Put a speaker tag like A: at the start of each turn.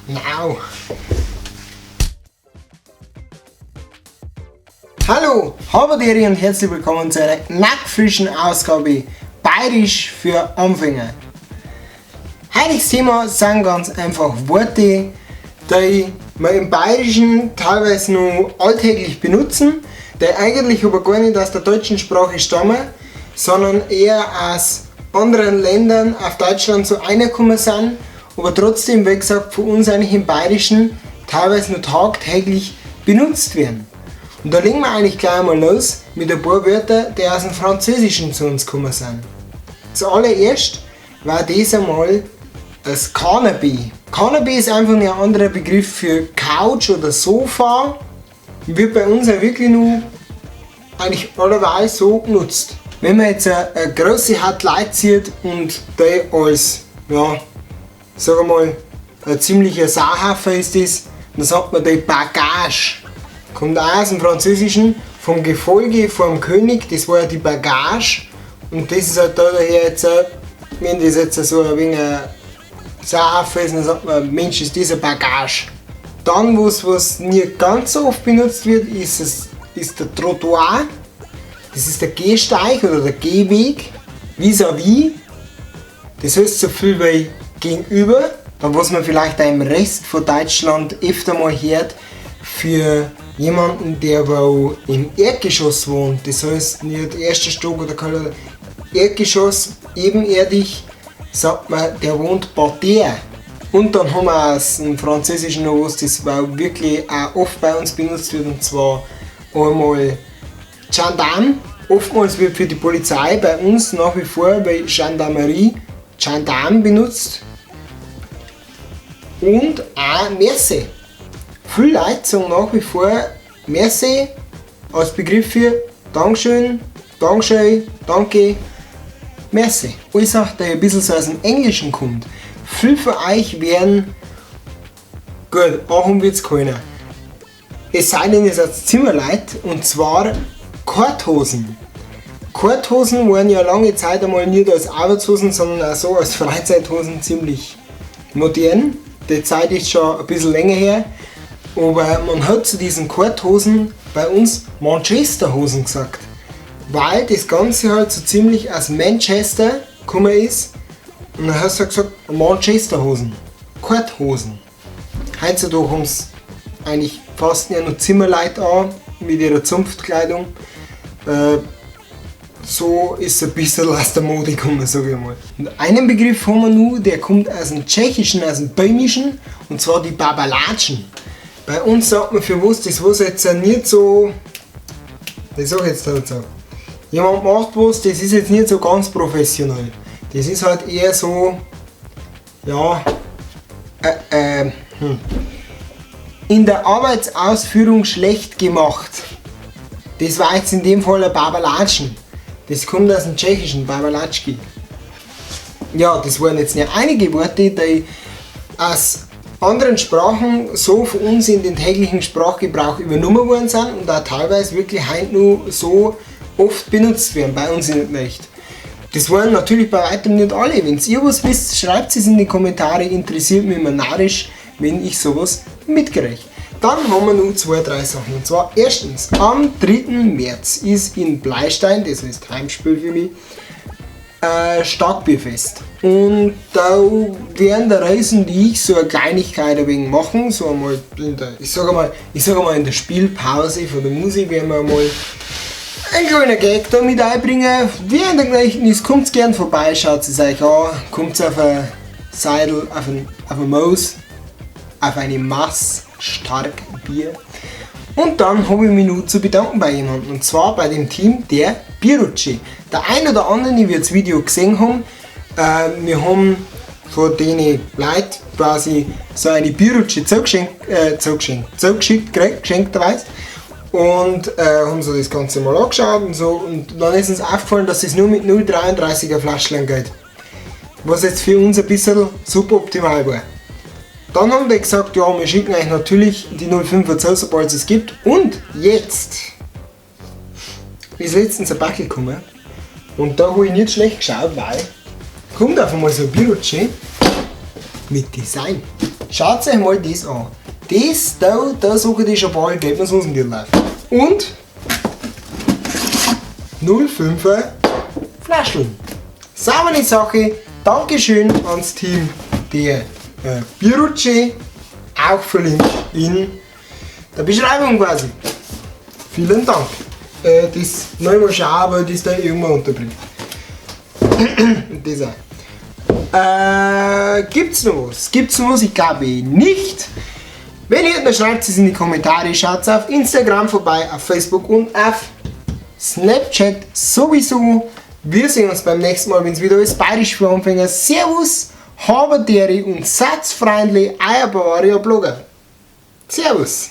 A: Now. Hallo, Habaderi und herzlich willkommen zu einer knackfrischen Ausgabe Bayerisch für Anfänger. Heutiges Thema sind ganz einfach Worte, die wir im Bayerischen teilweise noch alltäglich benutzen, die eigentlich aber gar nicht aus der deutschen Sprache stammen, sondern eher aus anderen Ländern auf Deutschland so reingekommen sind, aber trotzdem, wie gesagt, von uns eigentlich im Bayerischen teilweise noch tagtäglich benutzt werden. Und da legen wir eigentlich gleich einmal los mit ein paar Wörtern, die aus dem Französischen zu uns gekommen sind. Zuallererst war das einmal das Canapé. Canapé ist einfach ein anderer Begriff für Couch oder Sofa. Wird bei uns ja wirklich nur eigentlich allerweil so genutzt. Wenn man jetzt eine große Hut Leute zieht und die als, ja, sag mal, ein ziemlicher Sauhaufen ist das, dann sagt man die Bagage. Kommt auch aus dem Französischen, vom Gefolge vom König, das war ja die Bagage. Und das ist halt da daher jetzt, wenn das jetzt so ein wenig ein Sauhaufen ist, dann sagt man, Mensch, ist das eine Bagage. Dann, was nicht ganz so oft benutzt wird, ist der Trottoir. Das ist der Gehsteig oder der Gehweg, vis-à-vis. Das heißt so viel wie gegenüber. Dann, was man vielleicht auch im Rest von Deutschland öfter mal hört, für jemanden, der wo im Erdgeschoss wohnt. Das heißt nicht erster Stock oder kein Erdgeschoss, ebenerdig, sagt man, der wohnt Parterre. Und dann haben wir aus dem Französischen noch was, das wirklich auch oft bei uns benutzt wird, und zwar einmal Gendarme. Oftmals wird für die Polizei bei uns nach wie vor bei Gendarmerie Gendarme benutzt. Und auch Merci. Viele Leute sagen nach wie vor Merci als Begriff für Dankeschön, Dankeschön, Danke, Merci. Alles auch, der ein bisschen so aus dem Englischen kommt. Viele von euch werden, gut, anhaben wird's keiner. Es sei denn, ihr seid Zimmerleute, und zwar Korthosen. Korthosen waren ja lange Zeit einmal nicht als Arbeitshosen, sondern auch so als Freizeithosen ziemlich modern. Die Zeit ist schon ein bisschen länger her, aber man hat zu diesen Korthosen bei uns Manchesterhosen gesagt, weil das Ganze halt so ziemlich aus Manchester gekommen ist, und dann hast du gesagt Manchesterhosen, Korthosen. Heutzutage haben's eigentlich fast nur noch Zimmerleute an mit ihrer Zunftkleidung. So ist es ein bisschen aus der Mode gekommen, sag ich mal. Und einen Begriff haben wir noch, der kommt aus dem Tschechischen, aus dem Böhmischen, und zwar die Babalatschen. Bei uns sagt man für was, das was jetzt nicht so, das sag ich jetzt dazu. Jemand macht was, das ist jetzt nicht so ganz professionell. Das ist halt eher so, ja. In der Arbeitsausführung schlecht gemacht. Das war jetzt in dem Fall ein Babalatschen. Das kommt aus dem Tschechischen, Babalatschki. Ja, das waren jetzt nicht einige Worte, die aus anderen Sprachen so von uns in den täglichen Sprachgebrauch übernommen worden sind und auch teilweise wirklich heute noch so oft benutzt werden bei uns in der Welt. Das waren natürlich bei weitem nicht alle. Wenn ihr was wisst, schreibt es in die Kommentare. Interessiert mich immer narrisch, wenn ich sowas mitkriege. Dann haben wir noch 2, 3 Sachen. Und zwar erstens, am 3. März ist in Pleystein, das heißt Heimspiel für mich, Starkbierfest. Und da werden der Reisen, die ich so eine Kleinigkeit ein wenig machen, so einmal in der, ich sag einmal, ich sag einmal in der Spielpause von der Musik werden wir mal einen kleinen Gag da mit einbringen. Wer in der gleichen ist, kommt gern vorbei, schaut es euch an, kommt auf ein Seidel, auf ein Moos, auf eine Mass Starkbier. Und dann habe ich mich noch zu bedanken bei jemandem, und zwar bei dem Team der Bierrutsche. Der ein oder andere wird das Video gesehen haben. Wir haben von denen Leuten quasi so eine Bierrutsche zugeschickt gekriegt, geschenkterweise. Und haben so das Ganze mal angeschaut und so. Und dann ist uns aufgefallen, dass es nur mit 0,33er Flaschlein geht. Was jetzt für uns ein bisschen suboptimal war. Dann haben die gesagt, ja, wir schicken euch natürlich die 0,5er zu, sobald es es gibt. Und jetzt ist letztens ein Packel gekommen. Und da hab ich nicht schlecht geschaut, weil kommt auf einmal so ein Bierrutsche. Mit Design. Schaut euch mal das an. Das da, da suche ich schon bald, geht mir sonst nicht laufen. Und 0,5er Flascheln. Saubere Sache. Dankeschön ans Team der Bierrutsche. Auch verlinkt in der Beschreibung quasi. Vielen Dank. Das noch mal schauen, weil das da irgendwann unterbringt. Das auch. Gibt's noch was? Gibt's noch was? Ich glaube nicht. Wenn ihr, dann schreibt es in die Kommentare. Schaut auf Instagram vorbei, auf Facebook und auf Snapchat sowieso. Wir sehen uns beim nächsten Mal, wenn es wieder ist. Bayerisch für Anfänger. Servus, habe d'Ehre und seid's freundlich, euer Bavaria Blogger. Servus.